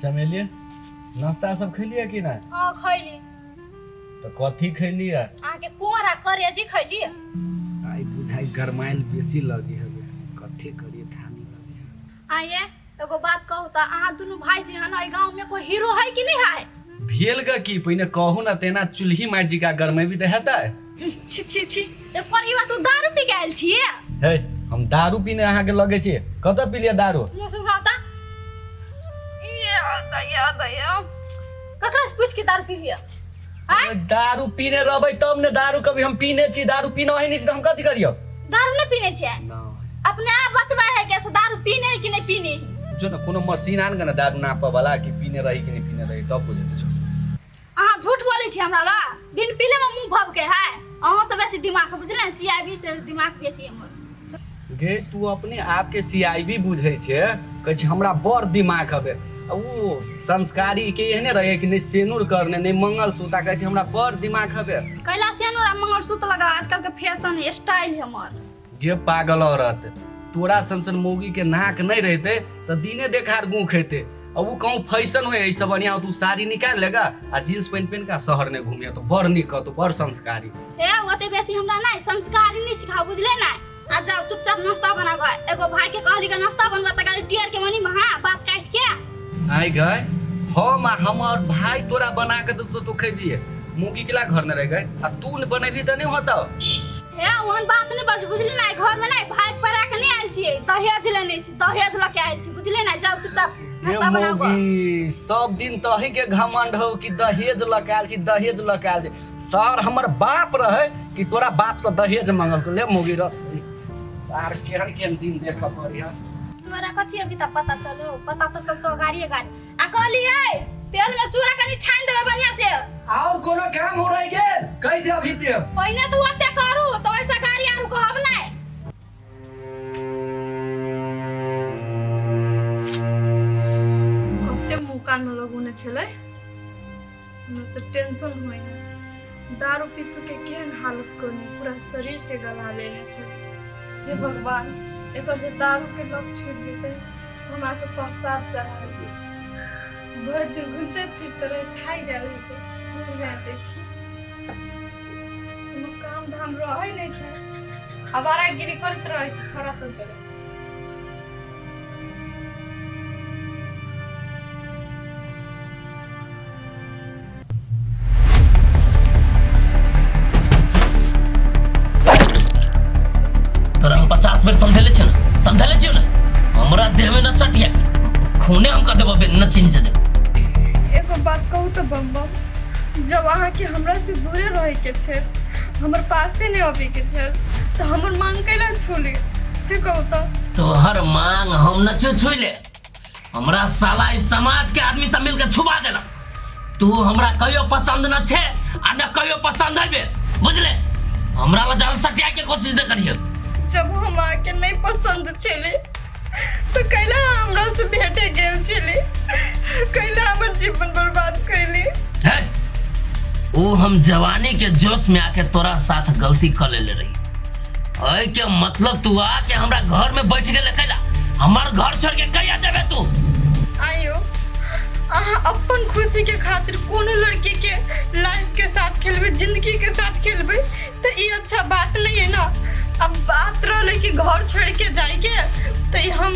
चमेलिए नाश्ता सब खैलिए कि नहि? हाँ, खैली। तऽ कथी खैलिए? अहाँके कोहरा करेजी खैली। आइ बुझाइ गरमाइल बेसी लगी हवे, कथी करिए थानी लगी है। आइए एगो बात कहू तऽ, अहाँ दुनू भाई जी हन एहि गाँव में कोई हीरो है कि नहीं है? भेल ग की पहिने कहू ना, तेना चूल्ही मारि जिका गरमेबी तऽ हेतै। छी छी छी, रे परिवा, तू दारू पी के आयल छियै? हे, हम दारू पीने अहाँके लगे छी? कतऽ पी लिअ दारू? मुँह सुखाता ये दया दया, ककरा से पूछ के दारू पी लिअ? आँय? दारू पीने रहबै तब ने दारू कभी हम पीने छी। दारू पीना है नहीं तऽ हम कथी करियौ? दारू नहीं पीने छियै? नहि। अपने आप बतबा है कि से दारू पीने है कि नहीं पीने है। जो ने कोनो मशीन आन के ने दारू नापऽ वाला कि पीने रही कि नहीं पीने रही, तब बुझेतै जो। अहाँ झूठ बोलै छी हमरा ला, बिन पीले में मुंह भव के है। अहाँ से बेसी दिमाग है, बुझले? सीआईबी से दिमाग बेसी हमर। गे, तू अपने आप के सीआईबी बुझै छै, कहै छै हमरा बड़ दिमाग हबे। आ ओ संस्कारी के एहने रहे कि नहि सेनुर करने, नहि मंगलसूत्र, आ कहै छै हमरा बड़ दिमाग हबे। कैला सेनुर आ मंगलसूत्र लगा? आजकल के फैशन है, स्टाइल है हमर। गे पागल औरत, तोरा सन सन मौगी के नाक नहीं रहते तऽ दिने देखार गूँ खेते। आ उ कहूँ फैशन होय, ऐसे बढ़िया तू साड़ी निकाल लेगा आ जींस पैंट पहन के शहर ने घूमिया तो बड़ नीक कहतो, बड़ संस्कारी। हे, ओते बेसी हमरा नहीं संस्कारी नहीं सिखाओ, बुझले ना? आ जाओ चुपचाप नाश्ता बनाओ। एगो भाई के कहली के नाश्ता बनवा त गाड़ी टियर के मनी महा बात काट के। आइ गए, हम आ हमर भाई तोरा बना के देतो तो खेबिए? मुगी के ला घर में रह गए आ तू ने बनेबी त नहीं होतो। हे, ओहन बात नहीं बज, बुझली ना? घर में नहीं भाई पर आके नहीं आयल छियै, दहेज लेने छी, दहेज लके आयल छी, बुझले ना? जाओ चुपचाप ये नाश्ता बनाओ। मौगी, सब दिन तही के घमंड हो कि दहेज लऽ के आयल छी, दहेज लऽ के आयल छी। सर हमर बाप रहे कि तोरा बाप से दहेज मंगल ले मौगी रह। आर केहन केहन दिन देखऽ पड़ी है। तोरा कथी अभी तक पता चलो? पता तो चलतो गाड़िए गाड़ी। आ कहलियै तेल में चूड़ा कनी छानि देबै बढ़िया से। और कोनो काम हो रही गेल कहि दे अभी ते। पहिने तू ओते करू तो ऐसा गाड़ी आरू कहब नहीं। कते मुँह कानमे लगौने छलै, हमरा तऽ टेंशन होइए। दारू पी पी के केहन हालत करने, पूरा शरीर के गला लेने छै। हे भगवान, एकर जे दारू के लत छूटि जेतै तऽ हम आके प्रसाद चढ़ाबी। भरि दिन घूमते फिरते रहे, थाकि गेल हेतै, हम जाइते छी। कोनो काम धाम रहै नहि छै, आवारागिरी करैत रहै छै छोरा सब जरे। तोरा हम 50 बेर समझेले छियौ ने, समझेले छियौ ने, हमरा देहमे न सटिया, खूने हम कह देबो न चिन्ह से। एगो बात कहू तऽ बम बम, जब अहाँके हमरा से दूरे रहैके छै, हमर पासे नहि अबैके छै, तऽ हमर मांग कैला छूली, से कहू तऽ? तोहर मांग हम न छु छुइले, हमरा साला इस समाज के आदमी सब मिलके छुबा देलक। तू हमरा कहियो पसंद न छे आ न कहियो पसंद हेबे, बुझले? हमरा ला जान सटिया के कोशिश न करियो। जब हम अहाँके नहि पसंद छलै तऽ कैला हमरा से भेटे गेल छलै? कैला हमर जीवन बर्बाद कैली? है, वो हम जवानी के जोश में आके तोरा साथ गलती कर लेले रही। ऐ के मतलब तू आके हमरा घर में बैठ गेले कैला? हमार घर छोड़ के कहिया जेबे तू? आइयो अहाँ अपन खुशी के खातिर कोनो लड़की के लाइफ के साथ खेलबै, जिंदगी के साथ खेलबै, तऽ ई अच्छा बात नहीं है ना। अब बात रहलै कि घर छोड़ के जाइके, तऽ ई हम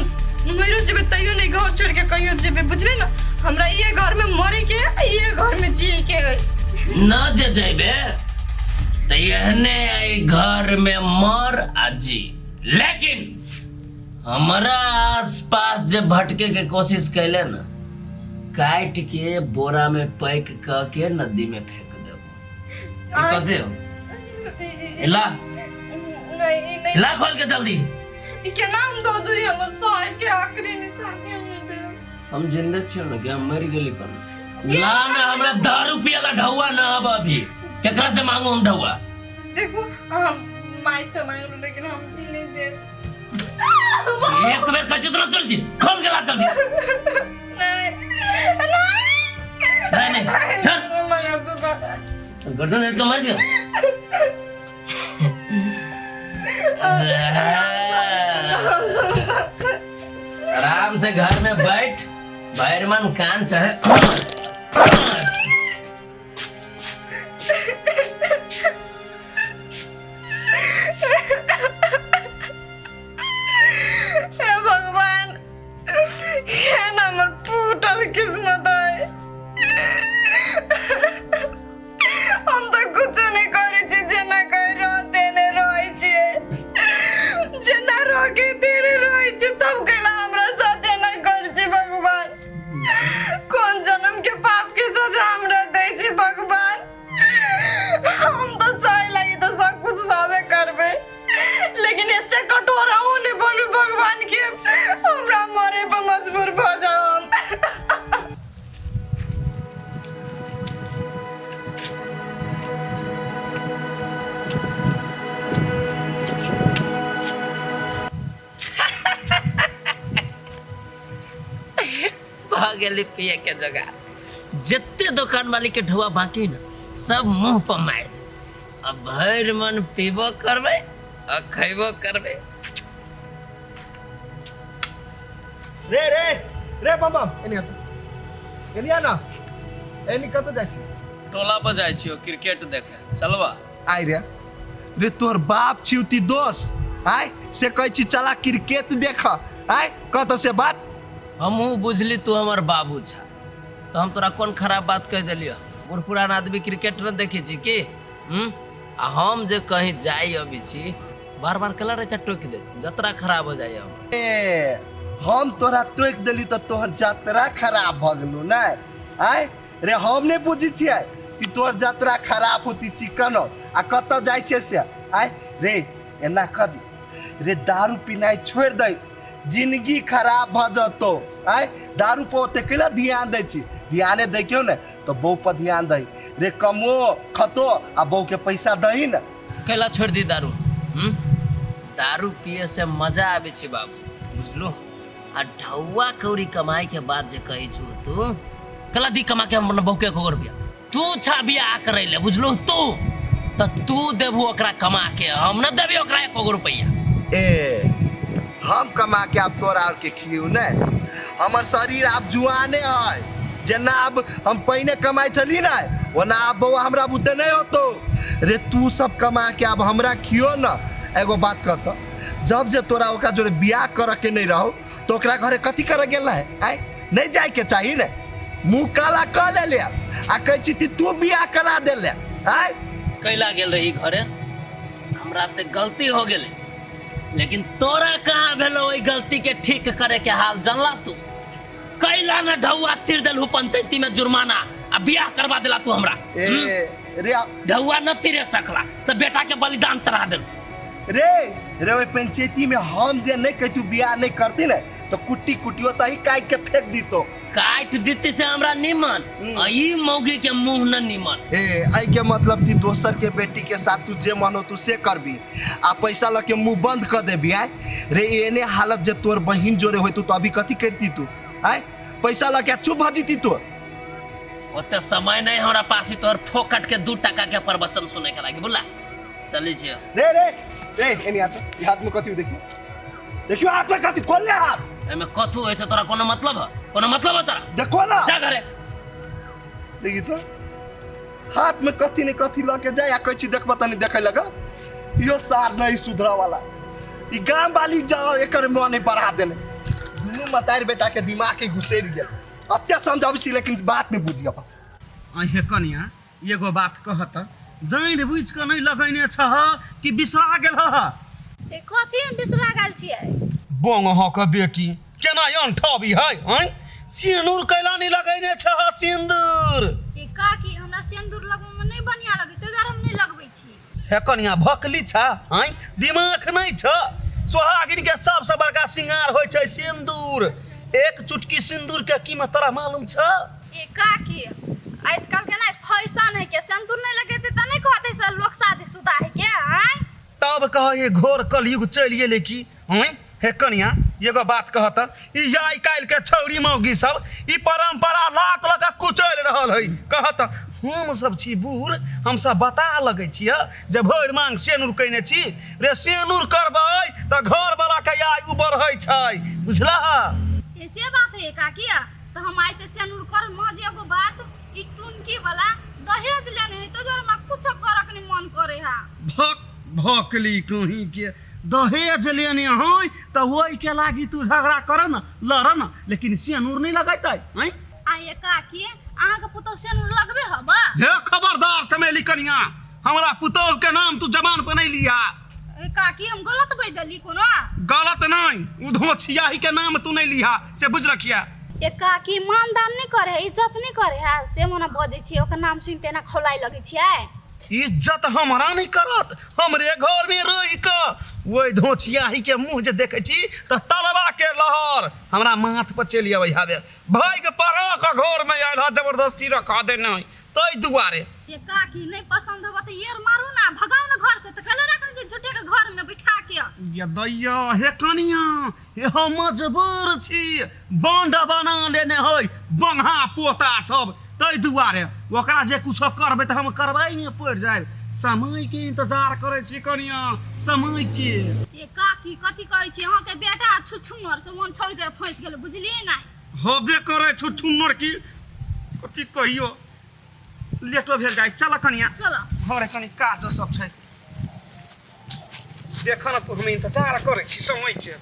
मरियो जेबै तैयो नहीं घर छोड़ के कहियो जेबै, बुझले ना? हमरा ये घर में मरे के आ ये घर में जिए के है। न जे जेबे तऽ एहने एहि घर में मर आ जी, लेकिन हमरा आस पास जे भटके के कोशिश कैले न, काट के बोरा में पैक क के नदी में फेंक देबो। ई कथी हो? हिला। नहीं, ई नहीं। हिला खोल के जल्दी। ई केना हम दऽ दू? ई हमर सोहाग के आखिरी निशानी हम नहीं देब। हम जिंदा छियो ना कि हम मर गेली? कल ला ना हमरा दारू पिए ला ढौआ ना। अब अभी केकरा से मांगू हम ढौआ? देखो, हम माई से मांगलू, लेकिन हम नहीं देब। एक बेर कछु तो चल छी, खोल के ला जल्दी। नहीं नहीं। नहीं नहीं, चल। मंगलसूत्र। गर्दन से तो मर गया। आराम से घर में बैठ। भरि मन कान चाहे हँस, हँस। हे भगवान, केहन हमर फूटल किस्मत है। हम तऽ कुछो नहि करै छी, जेना कहि रह तेने रहै छियै, जेना रह तेने रहै छियै, तब कैला हमरा साथ एना करै छी भगवान? कोन जन्म के पाप के सजा हमरा दै छी भगवान? हम तऽ सही लागी तऽ सब कुछ सबे करबै, लेकिन एते कठोर अहूँ नहि बनू भगवान के हमरा मरे पर मजबूर भऽ जाउ हम। भऽ गेलै पिए के जगह। जते दोकान वाली के ढुआ बाकी न सब मुंह पर मारि दे। अब भरि मन पीबो करबै आ खैबो करबै। रे रे रे बम बम, एनी आतो, एनी आ ना, एनी। कतऽ जाइ छी? टोला पर जाइ छियो क्रिकेट देखे, चलबा? आइ रे रे, तोहर बाप छी ती दोस आय से कहै छी चला क्रिकेट देख आय, कतऽ से बात? हमहूँ बुझली तू हमर बाबू छा, तऽ हम तोरा कोन खराब बात कहि देलियौ? बूढ़ पुरान आदमी क्रिकेट न देखै छी की? हम्म आ हम जे कहीं जाई अबै छी, बार बार कला रहै छै टोकि दे, जतरा खराब हो जाइए हमर। ए, हम तोरा टोकि देली तऽ तोहर जतरा खराब भऽ गेलौ नै? आय रे, हम नहि बुझै छियै कि तोहर जतरा खराब होती चिकन आ कतऽ जाइ छियै से। आय रे, एना कर रे, दारू पीनाइ छोड़ि दै, जिंदगी खराब भऽ जतौ। आय, दारू पर ओते कैला ध्यान दै छी? ध्याने दै क्यों ने तऽ बहू पर ध्यान दही रे, कमो खतो आ बहू के पैसा दही ने। कैला छोड़ि दी दारू? हम्म दारू पिए से मजा आबै छै बाबू, बुझलो? आ ढौआ कौड़ी कमाई के बाद जे कहै छु तू, कला दी कमा के हम अपन बहू के एको रुपया? तू छा बियाह करै ले, बुझलू? तू तऽ तू देबू ओकरा कमा के, हम न देबी ओकरा एको रुपया। ए, हम कमा के आब तोरा आर के खियौ ने? हमर शरीर आब जुआने है, जेना आब हम पहिने कमाइ छली ने ओना आब बौआ हमरा बुते नहीं होतो रे। तू सब कमा के आब हमरा खियो न। एगो बात कहत, जब जे तोरा ओकरा जोरे बियाह करे के नहीं रहो तो ओकरा घरे कथी करे गेल है? आय, नहीं जाए के चाही ने। मुँह काला कऽ ले ले आ कहै छी ती तू बियाह करा देले। आय, कैला गेल रही घरे? हमरा से गलती हो गेलै, लेकिन तोरा कहाँ भेलो ओहि गलती के ठीक करे के हाल? जानला तू कैला न ढौआ तिर देलहु पंचायती में जुर्माना आ बियाह करवा देला तू हमरा? ए रे, ढौआ न तिरे सकला तऽ बेटा के बलिदान चढ़ा देल। रे रे, ओहि पंचायती में हम जे नहीं कहतू बियाह नहीं करती ने तो कुट्टी कुटियो तही काट के फेंक दीतो। काट दीती से हमरा निमन, आ ई मौगी के मुंह न निमन। ए, एहि के मतलब ती दोसर के बेटी के साथ तू जे मन हो तू से करबी आ पैसा लऽ के मुंह बंद कर देबी? आय रे, एने हालत जे तोर बहिन जोरे होय तू तो अभी कथी करती तू? आय, पैसा लऽ के चुप भऽ जीती तू? ओते समय नहीं हमरा पास ही तोहर फोकट के 2 टका के प्रवचन सुने के लागी। बोला, चली छियो। रे रे रे, एने आ तो, ई हाथ में कथी हो? देखियो, देखियो हाथ में कथी। खोल ले हाथ। एमे कथू होइ छै? तोरा कोनो मतलब है? कोनो मतलब है तोरा? देखो ना। जा घरे। देखी तो, हाथ में कथी ने कथी लऽ के जाय आ कहै छी देखबा तनी देखै लगा। यो सार नहीं सुधरा वाला, ई गाम वाली जाओ, एकर मन नहीं बढ़ा देने। दुनू मतार बेटा के दिमाग के घुसेर गेल। अत्ते समझाबै छी लेकिन बात नहीं बुझी अपन। अहे कनिया, एगो बात कहत, जानि बुझि कऽ नहि लगैने छह कि बिसरा गेल ह? ए, कथी हम बिसरा गेल छियै? बोंग अहाँके बेटी केना अनठबी है। आँय, सिन्दूर कैला नहि लगैने छह सिन्दूर? ए काकी, हमरा सिन्दूर लगबै में नहि बढ़िया लगै, ताहि दुआरे हम नहि लगबै छी। हे कनिया, भकली छ? आँय, दिमाग नहि छ? सोहागिन के सबसे बड़का सिंगार होइ छै सिन्दूर। एक चुटकी सिन्दूर के कीमत तोरा मालूम छ? ए काकी, आजकल के ना फैशन है के सिन्दूर नहीं लगेते त नहीं कहते से लोग शादीशुदा है के। आँय, तब कह, ये घोर कलयुग चलि गेलै की? आँय हे कनिया, एगो बात कहत, ई आइ काल्हि के छौरी मौगी सब ई परंपरा लात लऽ कऽ कुचलि रहल है। कहत, हम सब छी बूढ़, हम सब बता लगै छियै जे भरि मांग सेनुर कयने छी। रे, सेनुर करबै तऽ घर वाला के आयु बढ़ै छै, बुझलह? ऐसे बात है काकी? तो माय से सेनुर कर मज एगो बात ई टुनकी वाला दहेज लेने है तो जरा हमरा कुछो करक नहीं मन करे हा। भक भकली कहीं के दहेज लेने होय तऽ ओहि के लागी तू झगड़ा कर न लड़ न, लेकिन सियानूर नहीं लगैतै हैं। आ ये काकी अहाँ के पुतोह सेनुर लगबे हबा? हे खबरदार चमेली कनिया, हमरा पुतोह के नाम तू जबान पर नहीं लिया। ए काकी हम गलत बज देली कोनो? गलत नहीं, उधो छियाही के नाम तू नहीं लिहा से बुझ रखिया। ए काकी मानदान नहीं करे है, इज्जत नहीं करे है से मना बजै छी, ओकर नाम सुनते ना खौलाई लगै छियै। इज्जत हमरा नहीं करत, हमरे घर में रह के ओहि धोछियाही के मुंह जे देखै छी तऽ तलवा के लहर हमरा माथ पर चलि अबै हवे। भागि पड़ा के घर में आयल ह जबरदस्ती रखा देने ताहि दुआरे। ये काकी नहीं पसंद होबा तऽ येर मारू ना, भगाओ ना घर से, तऽ कले रखने छी झूठे के घर में बैठा के। ये दैया हे कनिया, हे हम मजबूर छी, बंड बना लेने है बंहा पोता सब, ताहि दुआरे ओकरा जे कुछो करबै तऽ हम करबै में पड़ि जायब। समय के इंतजार करै छी कनिया, समय के। ये काकी कथी कहै छी, अहाँके बेटा छुछुनर से मन छौड़ी जरे फँसि गेल बुझलियै नहि। होबे करै छुछुनर की कथी कहियो, लेटो भेल जाइ। चल कनिया चल घरे कनि काज सब छै, देख न तू हम इंतजार करै छी समय के।